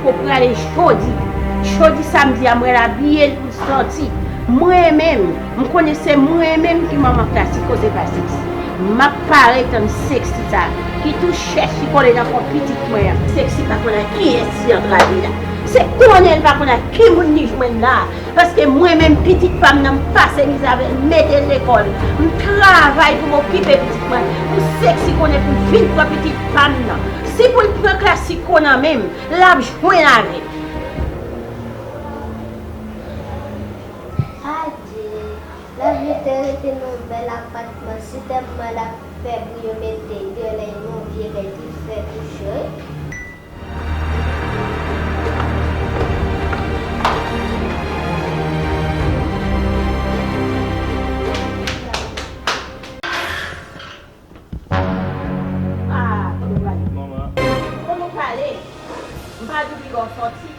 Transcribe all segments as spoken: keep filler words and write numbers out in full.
Ko prale jodi. Jodi samdi a, mwen la abiye l pou l sòti. Mwen menm, m konnen se mwen menm ki manman Klasiko, se pa Sexy. M ap pare tann Sexy sa, ki tou chèch li kole nan kò pitit mwen an. Sexy pa konn a kiyès li antrave la. Se konnen l pa konn a ki moun li jwenn la. Paske mwen menm, pitit pa m nan, m pase mize avè l, m mete l lekòl. M travay pou m okipe pitit mwen. Pou Sexy konnen pou l vin pran pitit pa m nan. Si pou l pran Klasiko nan men m, l ap jwenn avè l. Adje, lavi te rete nan yon bèl apatman. Si tèlman l ap fè bri, yo mete l deyò la, yon vye kay ki fè tou cho. Ah, kote w prale? Manman. Kote w prale? M pa di w piga w sòti.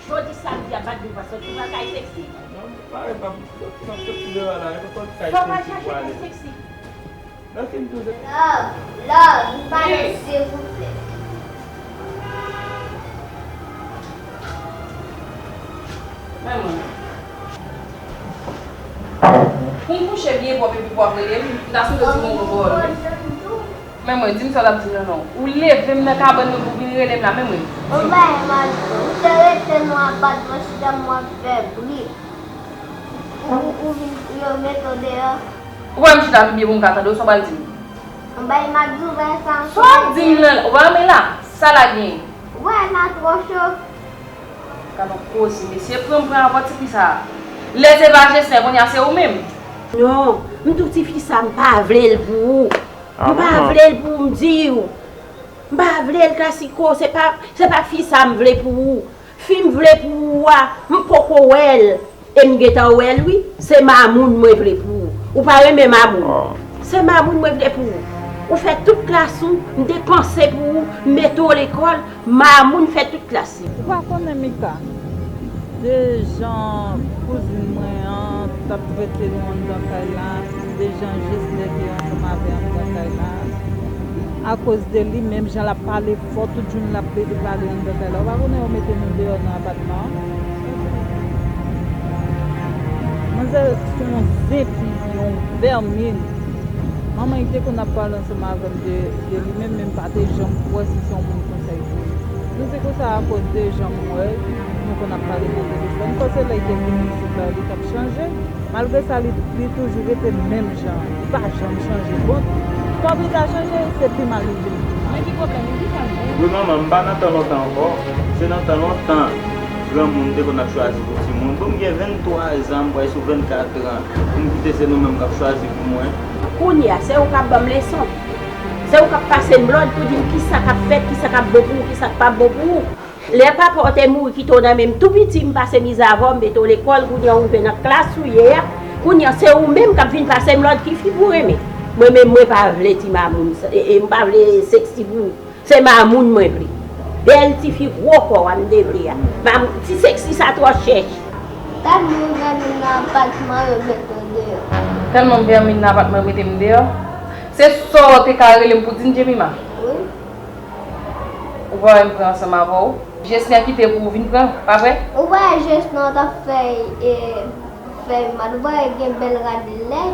Jodi samdi a, m pa di w pa sòti. Ou pral kay Sexy. Non, m pare, m ap sòti, m ap sòti deyò la. E pa kay Sexy pou ale. Fò w al chache kay Sexy. Nan ki m di w se... Love, love, m pale, silvouplè. Men mwen. Pou m kouche byen pwòp epi pou w ap rele m, m ta swete di m yon gwo pawòl wi. Men mwen, di m sa w t ap di m nan non. Ou leve m nan kabann mwen pou w vin rele m la, men mwen. Yon bagay m ap di w, ou te rete nan apatman chita m ap fè bri. Ou, ou vin, yo mete w deyò. Ou wè m chita pi byen pou m ka tande w, sa w pral di m? Yon bagay m ap di w, bagay sa. Sa w ap di m nan, ou pa renmen la? Sa la genyen? Ou wè la twò cho. Gad yon koze, mesye, pran m pran avè w ti fi sa a. Lè se pa Jesnè, kounye a se ou menm. Non, m di w ti fi sa, m pa vle l pou ou. M pa vle l pou ou, m di w. M pa vle l, Klasiko, se pa, se pa fi sa m vle pou ou. Fi m vle pou ou a, m poko wè l. E m gentan wè l wi. Se Mamoun mwen vle pou ou. Ou pa renmen Mamoun. Se Mamoun mwen vle pou ou. Ou fè tout klas ou, m depanse pou ou, m mete w lekòl, Mamoun fè tout klas li. Ou pa konnen, Mika, dejan kouzin mwen an t ap trete nou anndan kay la, dejan Jesnè te ansanm avè anndan kay la. Akoz de li, menm jan l ap pale fò, tout jounen l ap plede pale anndan kay la. Ou pa konnen yo mete nou deyò nan apatman an? Manzè se yon zenpi, yon vèmin. Manman li te konn ap pale ansanm avè m de, de li menm, men m pa te janm kwè si se yon moun konsa li te ye. Nou se konsa akoz de jan m wè l, nou konn ap pale nan telefòn. M panse lè li te vin isit la, li t ap chanje. Malgre sa, li, li toujou rete menm jan an. Li pa janm chanje. Bon, kòm li ta chanje, se pi mal li vin pi mal. Men ki pwoblèm ou? Ki sa l gen? Wi, manman, m pa nan tan lontan ankò. Se nan tan lontan, granmoun te konn ap chwazi pou timoun. Bon, m gen venntwa zan, m pral sou vennkat an. Pou m kite se nou menm k ap chwazi pou mwen. Kounye a, se ou k ap ban m leson. Se ou k ap pase m lòd pou di m kisa k ap fèt, kisa k ap bon pou ou, kisa k p ap bon pou ou. Lè papa w te mouri kite w nan men m tou piti, m pase mizè avè w, m mete w lekòl, kounye a w rive nan klas ou ye a, kounye a se ou menm k ap vin pase m lòd ki fi pou w renmen. Mwen menm mwen pa vle ti Mamoun sa, e, e, m pa vle Sexy pou ou. Se Mamoun mwen vle. Bèl tifi gwo kò a m te vle a. Mamoun, ti Sexy sa twò chèch. Tèlman m vèmin nan apatman yo mete w deyò. Tèlman m vèmin nan apatman yo mete m deyò. Se sa w te ka rele m pou di m, Jemima? Wi. Ou pa wè m pran ansanm avè w? Jesnè kite pou ou vin pran, pa vre? Ou pa wè Jesnè t ap fè, e, fè mal, ou pa wè gen bèl rad li lè.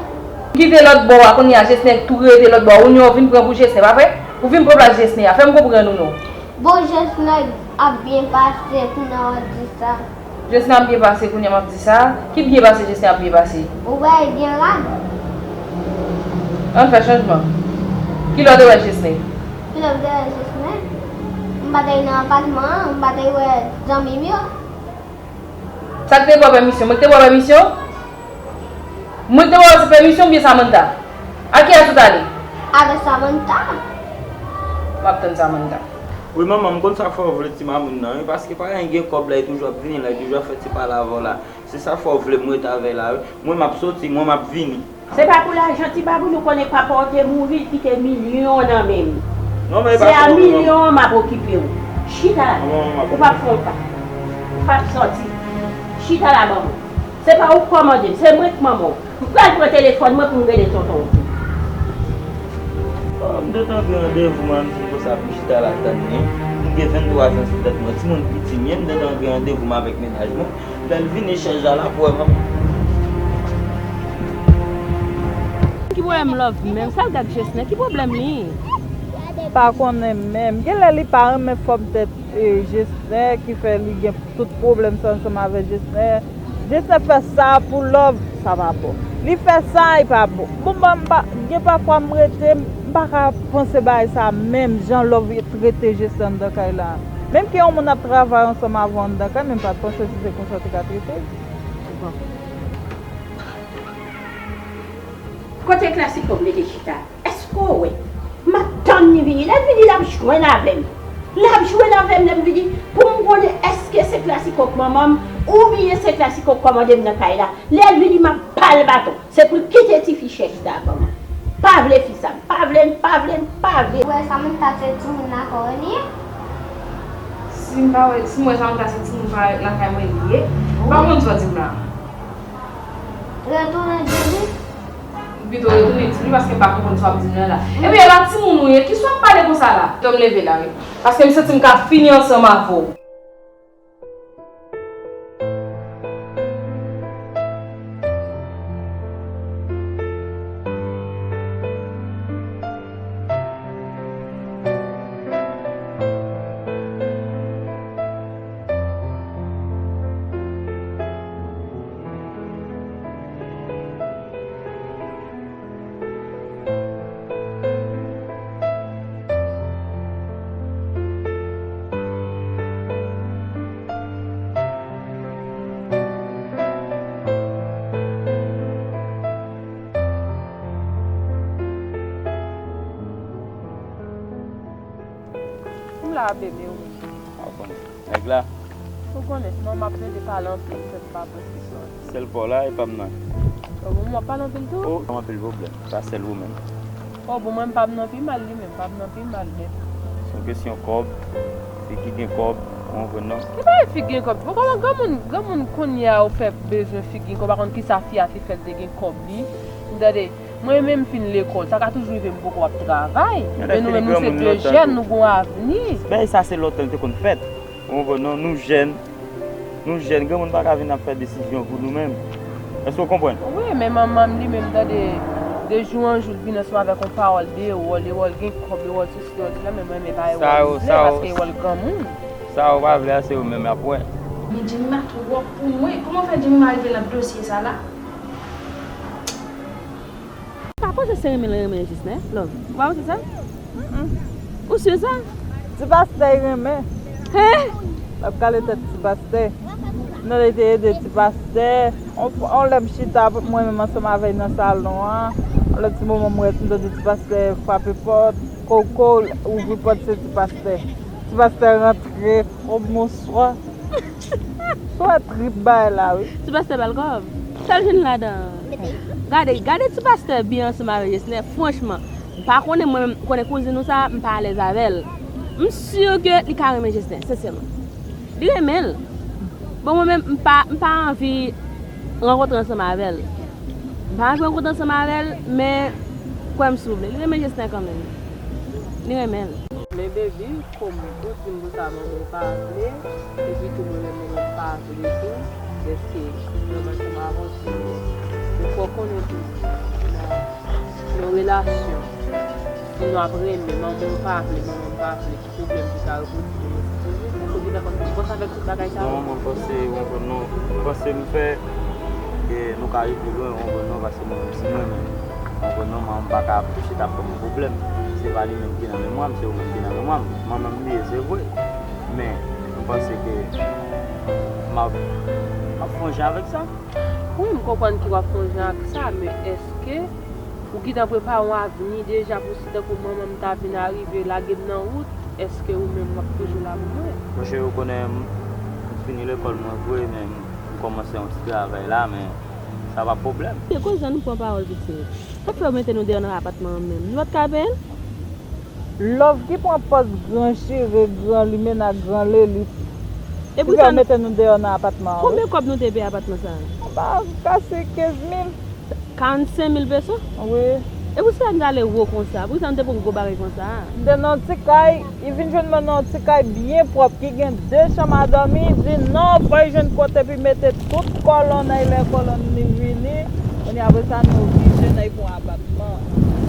Kite lòt bò a, kounye a Jesnè tou rete lòt bò a. Ou vin pran pou Jesnè, pa vre? Ou vin pran plas Jesnè a. Fè m konprann ou non. Bon, Jesnè ap byen pase, kounye a w ap di sa. Jesnè ap byen pase, kounye a m ap di sa. Ki byen pase Jesnè ap byen pase? Ou wè l gen rad. Ann fè chanjman. Kilè w te wè Jesnè? Kilè m te wè Jesnè? M pa t nan apatman an, m pa t wè zanmi m yo. Sa k te ba w pèmisyon? Mwen k te ba w pèmisyon? Mwen k te ba w pèmisyon oubyen Samantha? Ak kiyès ou t ale? Avèk Samantha. M ap tann Samantha. Wi, manman, m konn sa fè w vle ti Mamoun nan, wi, paske paran l gen kòb la, li toujou ap vini la, li toujou ap fè ti pale avè w la. Se sa fè w vle m ret avè l la, wi. Mwen, m ap soti, mwen, m ap vini. Se pa pou lajan ti Mamoun, ou konnen papa w te mouri, li kite milyon nan men m. Non, men e pa... Se a milyon an m ap okipe w. Chita la. Non, non, non, m ap... Ou p ap fè yon pa. Ou p ap sòti. Chita la, ban mwen. Se pa ou k kòmande m, se mwen k manman w. M pral pran telefòn mwen pou m rele tonton w. Oh, m te tankou randevou m an, m di konsa pou chita la tann li. M gen venntwa zan sou tèt mwen. Timoun piti m ye, m gentan gen randevou m avèk mennaj mwen. Lè l vini, chèz la la pou wè manman. Ki pwoblèm Love menm? Sa l gad Jesnè? Ki pwoblèm li? Pa konnen menm. Genlè li pa renmen fòm tèt, e, Jesnè ki fè li gen tout pwoblèm sa ansanm avèk Jesnè. Jesnè fè sa pou Love, sa pa bon. Li fè sa, e pa bon. Bon, mwen, m pa, gen pafwa m rete, m pa ka panse bagay sa menm, jan Love trete Jesnè anndan kay la. Menm ke yon moun ap travay ansanm avè w anndan kay, men m pa t panse si se konsa w te ka trete l. Bon. Kote Klasiko m rete chita? Èske w wè? M ap tann li vini. Lè l vini, l ap jwenn avè m. L ap jwenn avè m, lè m vini, pou m konnen èske se Klasiko k manman m, oubyen se Klasiko k kòmande m nan kay la. Lè l vini, m ap ba l baton. Se pou l kite tifi chèch sa ban mwen. Pa vle fi sa. M pa vle, m pa vle, m pa vle. Wè, sa menm pa se timoun lakay li ye? Si m pa wè, si m wè sa, m ta se timoun pa lakay mwen li ye. M pa konn sa w di m la. Retounen di li. Pito retounen di li paske m pa konprann sa w ap di m nan la. Ebyen, e pa timoun ou ye, kisa w ap pale konsa la? Pito m leve la, wi. Paske m santi m ka fini ansanm avè w. M la, bebe, wi. A, w konnen. Nèg la? Ou konnen, manman ap plede pale anpil, fè m pa pran sisyon. Sèl pa w la, e pa m nan. O, manman ap pale anpil tou? O, anpil pwoblèm. Pa sèl ou menm. O, bon, mwen, m pa m nan pi mal li menm, m pa m nan pi mal nèt. Se yon kesyon kòb, fi ki gen kòb, ou konprann non? Ki bagay fi ki gen kòb? Bon, kòman granmoun, granmoun kounye a ou fè bezwen fi ki gen kòb, pa konn kisa fi a te fè l te gen kòb li? M tande, mwen menm m fin lekòl, sa ka toujou rive m poko ap travay. Men nou menm nou se de jèn, nou gon avni. Bagay sa se lontan l te konn fèt. Ou konprann non? Nou jèn. Nou jèn, granmoun pa ka vin ap fè desizyon pou nou menm. Èske w konprann? Wi, men manman m li menm, tande, de jou an jou, l vin ansanm avèk yon pawòl dewòl, dewòl gen kòb, dewòl sesi, dewòl sela, men mwen, men pa e wòl m vle, paske e wòl granmoun. Sa ou pa vle a, se ou menm y ap wè. Men Jemima twòp pou mwen. Kòman fè Jemima rive nan dosye sa la? Pa panse se renmen l renmen Jesnè, Love. Ou pa panse sa? Mm-mm. Ou si sa? Ti pastè l renmen. Hen? L ap kale tèt ti pastè. Nan li te ede ti pastè. On, on lè m chita mwen menm ansanm avè l nan salon an. On lè ti moman m wè m tande ti pastè frape pòt. Koko, ouvri pòt se ti pastè. Ti pastè rantre. O bonswa. Swa trip bay la, wi. Ti pastè bal kòb. Sa l jwenn ladan? Gade, gade ti pastè byen ansanm avè Jesnè. Franchman, m pa konnen mwen menm, konnen kouzin nou sa, m pa alèz avè l. M si ke li ka renmen Jesnè, sensèman. Li renmen l. Bon, mwen menm, m pa, m pa anvi rankontre ansanm avè l. M pa anvi rankontre ansanm avè l, men kwè m si w vle. Li renmen Jesnè kanmenm. Li renmen l. Men baby, kòm ou di m konsa manman w pa vle, epi tou mwen menm manman m pa vle tou, dèske mwen menm ansanm avè w, si ou fè w konnen tou, nan, nan relasyon, si nou ap renmen, manman w pa vle, manman m pa vle, ki pwoblèm ki ka repwodui nan yon ti toujou? Èske w gentan konn, ou panse avèk tout bagay sa yo? Non, mwen panse, mwen konn non, mwen panse m fè, e nou ka rive lwen, mwen konn non, paske mwen menm si mwen menm, mwen konn non, manman m pa ka ap chita ap ban mwen pwoblèm. Se pa li menm ki nan memwa m, se ou menm ki nan memwa m. Manman m li ye, se vre. Men, m panse ke m ap, m ap fè yon jan avèk sa. Wi, m konprann ke w ap fè yon jan ak sa, men èske ou gentan prepare yon avni deja pou si tankou manman m ta vin arive lage m nan wout, èske ou menm w ap toujou la pou mwen? Monchè, ou konnen m, m fini lekòl mwen vre, men m kòmanse yon ti travay la, men sa pa pwoblèm. Se koz jan nou pran pawòl pitit. Sa k fè yo mete nou deyò nan apatman an menm? Nou pa t ka peye l? Love ki pran pòz gran chire, gran limena, gran lelit. Epi sa, mete nou deyò nan apatman an, wi. Konbyen kòb nou te peye apatman sa a? Anba kase kenz mil. Karannsenk mil peso? Wi. E poukisa n rale wo konsa? Poukisa n te pran gwo bagay konsa? M te nan yon ti kay, li vin jwenn mwen nan yon ti kay byen pwòp ki gen de chanm a dòmi. Li di non, fò li jwenn kote pou li mete tout kòlòn, nan lè kòlòn li vini. Kounye a, apre sa, nou oblije nan pou yon apatman.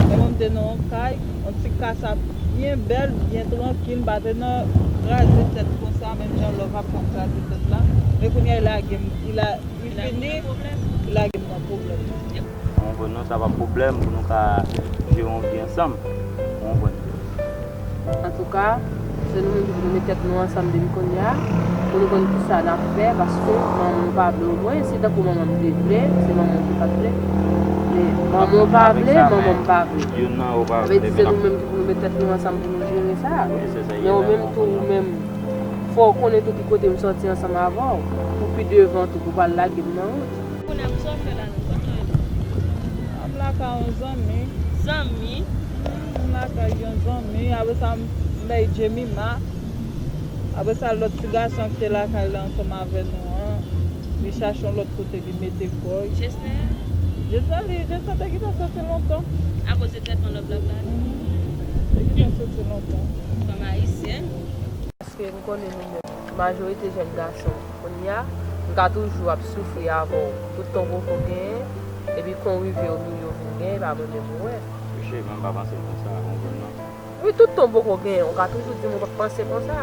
Men mwen, m te nan yon kay, yon ti kasa byen bèl, byen trankil, m pa te nan kraze tèt konsa, menm jan Love ap pran kraze tèt la. Men kounye a, li lage m, li la, li fini, li lage m nan pwoblèm. Ou konprann non, sa pa pwoblèm pou nou ka jere yon vi ansanm. Ou konprann? Antouka, se nou menm ki pou nou met tèt nou ansanm depi kounye a, pou nou konn kisa n ap fè, paske manman w pa vle w mwen, si tankou manman m te vle, se manman w ki pa t vle. Men manman w pa vle, manman m pa vle. Youn nan yo pa vle, men se nou menm ki pou nou met tèt nou ansanm pou nou jere sa. Wi, se sa, men ou menm tou, ou menm, fò w konnen tou ki kote m sòti ansanm avè w, pou pi devan tou, pou w pa al lage m nan wout. Kounye a, sa w fè la menm? Kote w ye? M lakay yon zanmi. Zanmi? M lakay yon zanmi. Apre sa, m bay Jemima. Apre sa, lòt ti gason ki te lakay la ansanm avè nou an, li chache yon lòt kote li mete kò l. Jesner? Jesner, li, Jesner te gentan soti lontan. Akoz de trètman Love la pral? Mhm. Li gentan soti lontan. Fanm ayisyèn. Paske m konnen nou menm, majorite jèn gason kounye a, nou ka toujou ap soufri avè w. Tout tonbo ko genyen, epi kon rive w nou yo vin genyen, pa mwen menm ou wè. Wi, cheri, mwen pa panse l konsa, ou konprann non. Wi, tout tonbo ko genyen, ou ka toujou di m ou pa panse konsa.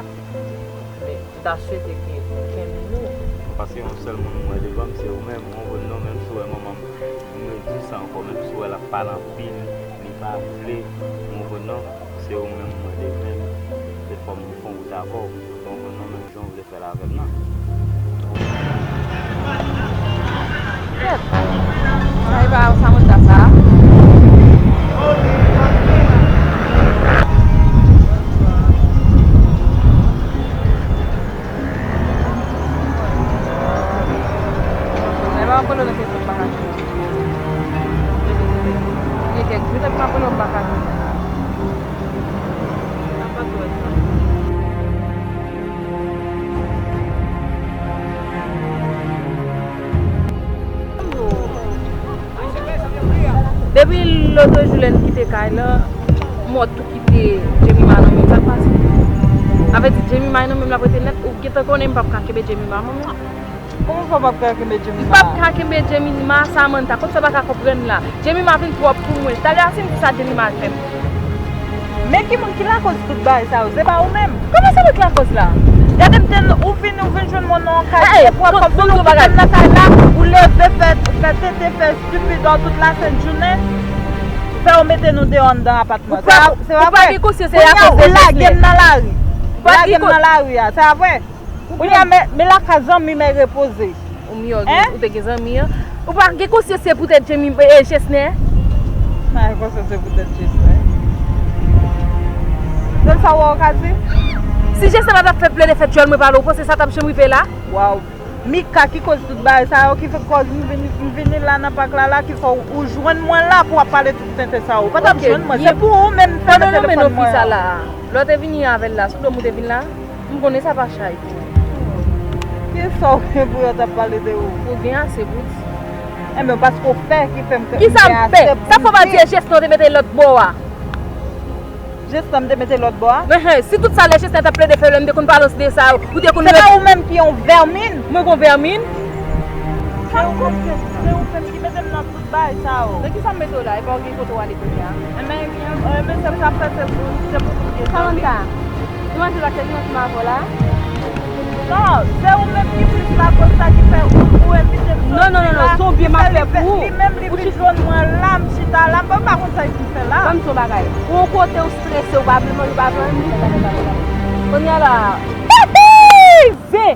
Men, m ta swete ke ou kenbe nou. Paske yon sèl moun m wè devan m, se ou menm, ou konprann non, menm si w wè manman m, m redi sa ankò, menm si w wè l ap pale anpil, li pa vle, ou konprann non. Se ou menm mwen demen, e fò m fè wout avè w. Donk, nou menm jan w vle fè l avè m nan. Kèt! Sa e pa Samantha sa? Sa e pa Apollo nan telefòn pa ka jwenn. Gen kèk jou, depi m ap rele w, m pa ka jwenn. Depi lòt jou lè n kite kay la, m wè w tou kite Jemima nan men m, sa k pase? Sa vle di Jemima nan men m l ap rete nèt, ou gentan konnen m p ap ka kenbe Jemima mwen menm. Kòman w fè w p ap ka kenbe Jemima? M p ap ka kenbe Jemima, Samantha, kot sa w pa ka konprann la? Jemima vin twòp pou mwen. Talè a si m di sa Jemima al fè m. Men ki moun ki lakòz tout bagay sa yo? Se pa ou menm? Kòman se mwen ki lakòz la? Gade m te, ou vin, ou vin jwenn mwen nan yon kay, hey, epi w ap kòmsi nou kite m nan kay la, ou leve fè, fè tete, fè estipid tout lasent jounen, fè yo mete nou deyò anndan apatman. Ou pa, ou pa gen konsyans, se akoz de Jesner. Ou lage m nan lari. Ou lage m nan lari a, sa vre? Kounye a, men, men lakay zanmi m repoze. Ou miyò, ou te gen zanmi an. Ou pa gen konsyans se poutèt Jemima, e, e, Jesner? Pa gen konsyans se poutèt Jesner. Sèl sa w wè w ka di? Si Jesner pa t ap fè plede fè dyòl mwen pale, ou panse sa t ap janm rive la? Waw. Mika ki koz tout bagay sa yo, ki fè kòz m vini, m vini la nan pak la, la, ki fè w, ou jwenn mwen la pou w ap pale tout tenten sa yo. Ou pa t ap jwenn mwen, se pou ou menm m fèmen telefòn mwen an. Lè w te vini avè l la, sou do m ou te vin la? M konnen sa pa chay. Kisa w gen pou yo t ap pale de ou? Ou gen ase pou di. Enben, paske w fè ki fè m gen ase pou di. Kisa m fè? Sa fò pa di e Jesner te mete lòt bò a. Jesner m te mete lòt bò a? Enhen, si tout sa lè Jesner t ap plede fè, lè m te konn pale ansi de sa, ou te konn. Se pa ou menm ki yon vèmin? Mwen gon vèmin? Se ou menm, se ou menm ki mete m nan tout bagay sa yo. Nan kisa m mete w la? E pa w gen kote w ale kounye a? Enben, enben, se sa m fè, se pou, se pou tout gen. Samantha, demwazèl la, se li menm ki m avè w la? Non, se ou menm ki plis lakòz sa ki fè ou, ou envite m soti la. Non, non, non, non, se yon byen m ap fè pou ou. Li menm, li vin jwenn mwen la, m chita la, m pa konn sa l vin fè la. Ban m di w yon bagay. Ou yon kote, ou strese, ou pa vle manje, ou pa vle anyen. Kounye a la. Zen!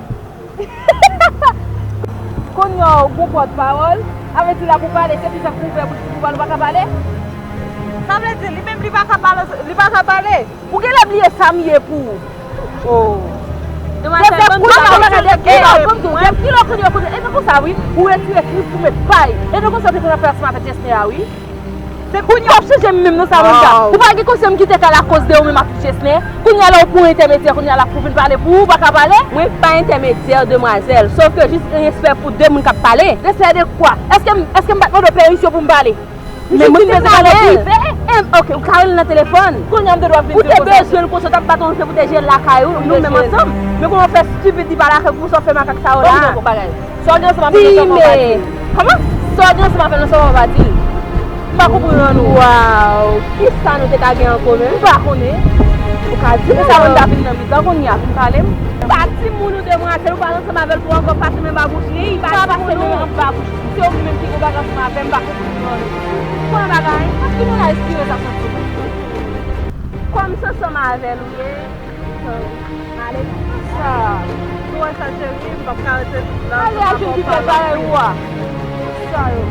Kounye a, ou gon pòtpawòl, sa vle di la pou pale, se kisa pou fè pou, pou pale, ou pa ka pale? Sa vle di, li menm, li pa ka pale, li pa ka pale? Ou genlè bliye sa m ye pou ou. Oh. Demwazèl, ban m di w, ban m di w, depi lè w konn yo, konn yo, e nan konsa, wi, ou retire klip ou met pay. E nan konsa, ou te konn ap fè ansanm avèk Jesner a, wi. Se kounye a w ap chanje m menm non, Samantha. Ou pa gen konsyans m kite kay la akoz de ou menm ak Jesner. Kounye a la ou pran entèmedyè, kounye a la pou vin pale pou ou, ou pa ka pale. Mwen pa entèmedyè, demwazèl. Sòf ke jis respè pou de moun k ap pale. Respè de kwa? Èske m, èske m pa t mande w pèmisyon pou m pale? Men mwen te bezwen pale. Em, ok, ou ka rele nan telefòn. Kounye a m te dwa vin. Ou te bezwen l konsa, w t ap bat yon je pou te je l lakay ou, nou menm ansanm. Men kòman w fè stupid li pale avèk ou, sa w fè makak sa yo la? Sa w gen ansanm avè l nan sa w pa di l? Kòman? Sa w gen ansanm avè l nan sa w pa di l? M pa konprann ou. Waw, kisa nou te ka gen an komen? M pa konnen. Ou ka di m sa, mwen ta vin nan mitan kounye a pou m pale m. Pa timoun ou demwazèl, ou pale ansanm avè l pou ankò pase men ba bouch li, pa pase men ba bouch li. Se ou menm ki gen bagay ansanm avè m, m pa konprann. Ou konn bagay? Paske nou la espire sa santi. Kòm se ansanm avè l ou ye, ale. Sa, nou wè sa cheri, m p ap ka rete la. Ale a jwenn ti bèl bagay ou a. Sa yo.